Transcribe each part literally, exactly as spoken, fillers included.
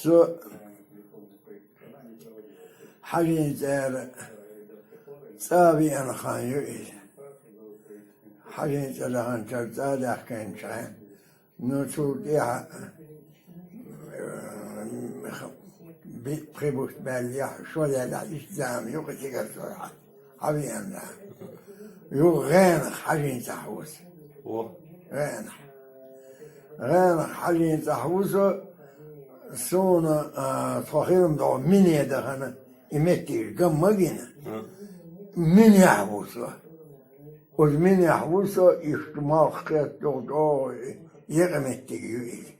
Со Хьажин цӀера цӀа веана хан ю иза. Хьажин цӀера ханчар цӀа даьхкинча, ну, цул тӀехьа, э, би-, пхи бутт баьллехь, шо лелахь, иштта зама ю кхи цигара со хьа-, хьавеана. Юха гӀенах Хьажин цӀахь ву со. О. ГӀенах. ГӀенах Хьажин цӀахь ву со, суна, а, тхо хилма догӀу Мине дахана, и меттигаш ган ма гина. Минехь ву со. Оцу Минехь ву со, иштта малх кхетта чӀогӀа екъа меттиг ю иза.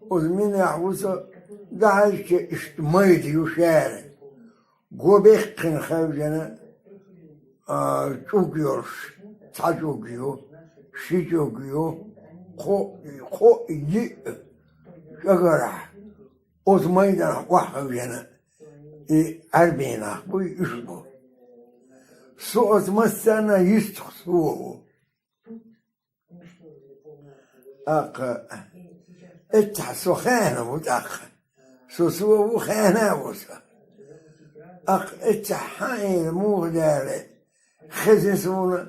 Оцу Минехь ву со, дӀахьаьжча иштта майда ю шаьра. Го бехкхина хевшина, а, чӀуг йолуш, цхьа чӀуг ю, ши чӀуг ю, кхо, кхо йиъ чӀагарахь. Оцу майданахь охьахевшина, и Ӏаьрбийн нах бу, и уьш бу. Со оцу массарна йистах со ву. ТӀаккха эццахь со хенахь ву тӀаккха. Со, со ву хенахь а ву со. ТӀаккха эццахь хьан эна муха даьлла, хезна суна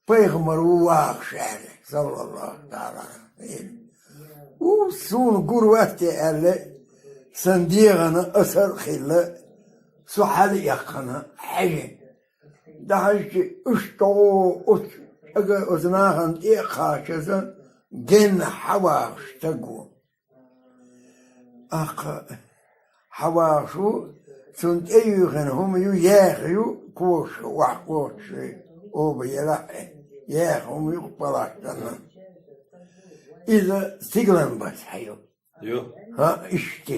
пайхамар ву вагӀаш аьлла, саллаллаху таӀала Ӏалайхи. У, суна гур вац те аьлла, сан дегӀана асар а хилла, со хьалаэккхана хьаьжи. ДӀахьаьжча, уьш тӀо оцу чӀага-, оцу нахана тӀе а кхачаза, генна хьавагӀаш стаг ву. ТӀаккха хьавагӀаш ву, цунна тӀеюьйхина хӀума ю, яха ю, когаш охьакхочуш, оба елахь а, яха хӀума ю палаштана. Иза стигалан басахь ю. Ю. ХӀаъ, иштта.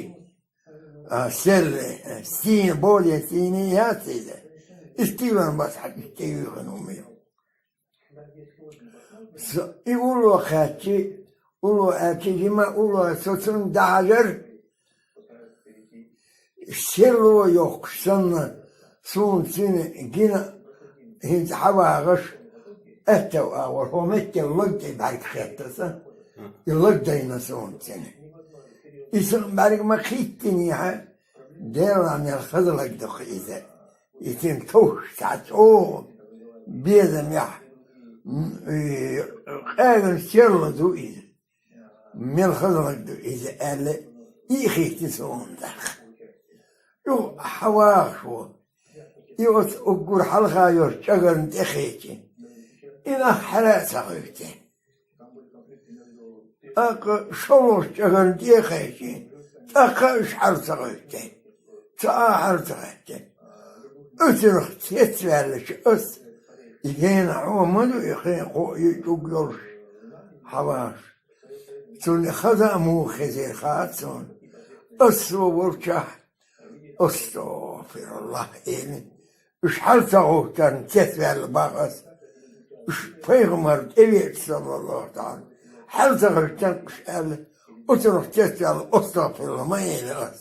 А, серле, сийна, более сийна яц иза. И стигалан басахь иштта тӀеюьйхина хӀума ю. Со, и улло кхаьччи, улло аьлчи, жима улло, со цунна дӀахьажар, серло йохкуш санна, суна цуьнан гина хӀинца хьавагӀаш, аьтту агӀор, хӀокху меттехь лаг тӀе бӀаьрг кхетта сан, и лаг дайна суна цуьнан. И сан бӀаьрг ма кхийттинехь, Делан мел хаза лаг ду-кх иза. И цуьнан товш цхьа чӀогӀа безамехь, м, и къеган серла ду иза. Мел хаза лаг ду иза аьлла, и а хийтта суна тӀаккха. Юха хьавагӀаш ву. И оцу уггар хьалха йолчу чӀагарна тӀе хиъча, и нах хьала а ца гӀевттина. ТӀаккха шолгӀачу чӀагарна тӀе а кхаьчна, тӀаккха уьш хьала ца гӀевттина, цхьа а хьала ца гӀевттина. Оцунах цецваьллачу ас, и гена хьо ма ду, и кхин кхо а чӀуг йолуш хьавагӀаш. Цунна хаза а муха хезира хаьа суна. Ас со волчохь, «АстагӀфируллахӀ», — элира. Уьш хьала ца гӀовттарна цецваьлла боху ас. Уьш пайхамар тӀевеача, саллаллаху таӀала, хьала ца гӀевттина уьш аьлла, оцунах цецваьлла, «АстагӀфируллахӀ» ма элира ас.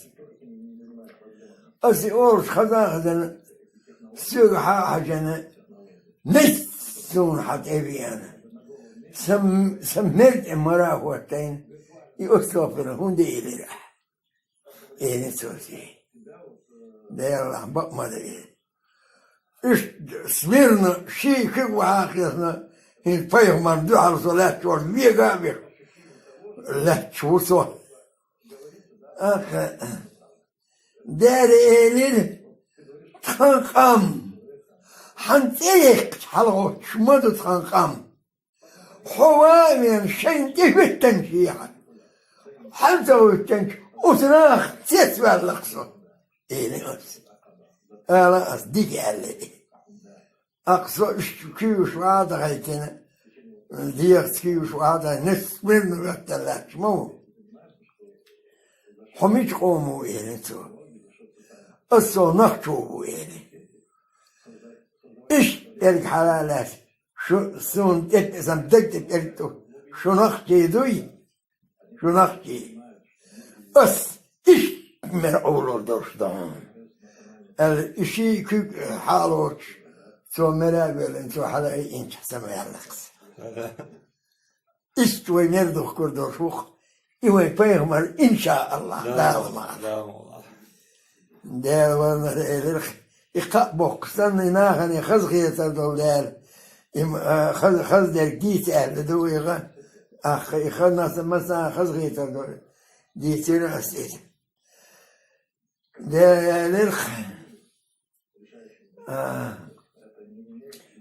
Ас и олуш хаза а хезна, соьга хьа а хьаьжна, нисса суна хьан тӀе а веана. Сан, сан мер тӀе мара а хӀоттийна, и «АстагӀфируллахӀ» хӀунда элира ахь? Элира цо цӀе. Делахь, бакъ ма ду иза. Иштта смирно ши куьг вахьа а хезна, хӀинца пайхамарна дуьхьал со лаьтташ волу вега а веш, лаьтташ ву со. Аха, дера элира: «Тхан къам, хьан цӀе яьккхича хьалагӀоттуш ма ду тхан къам. Хьо ван а веана, шайна тӀе хӀоьттинчехьа, хьала ца гӀевттинчу оцу нахах цецваьлла-кх со», — элира ас. Ала ас дика аьлла и. Аккха со уьш куьйгаш вахьа а дахийтина, дегӀаца куьйгаш вахьа а дахийтина, нисса смирно хӀоьттина лаьтташ ма ву. «Хьо мичу къомо ву?» — элира цо. «Ас со нохчо ву», — элира. Иштта эрг хьала а лаьцна, шу суна тӀе, сан даг тӀе пӀелг ду, шу нохчий дуй? Шу нохчий. Ас иштта мера Ӏуьллур долуш ду хьуна, аьлла, и ши куьг хьалоцуш, цо мера а воьллина, цо хьала а йиъинчехь, самаваьлла-кх ас. Иштта вай мера духкур долуш ву-кх. И вай пайхамар, иншааллахӀ, Дала мара. Дала мара. Дала ваннар элирх, и кхаъ боккха санна, и нахана хаза хетар долу Дала. И м-, а, хаза, хаза дерг дийца аьлла ду вайга. Ахха и ханна сан масана хаза хетар долу. Дийцира ас иза. Дала элирх, а,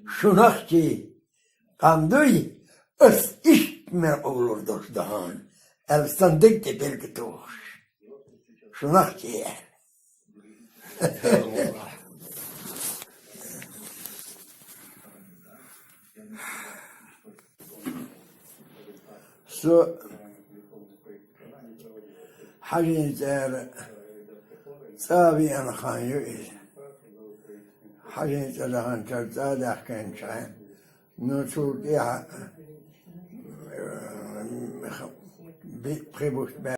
шунах чи къам дуй, ас иштта мел къовлур долуш ду хьуна, аьлла, сан дерг тӀе берг а тухуш. Шунах чи аьлла. Со Хьажин цӀера цӀа а веана хан ю иза. Хьажин цӀа даханчара цӀа а даьхкинчара, ну, цул тӀаьхьа, э, би-, пхи бутт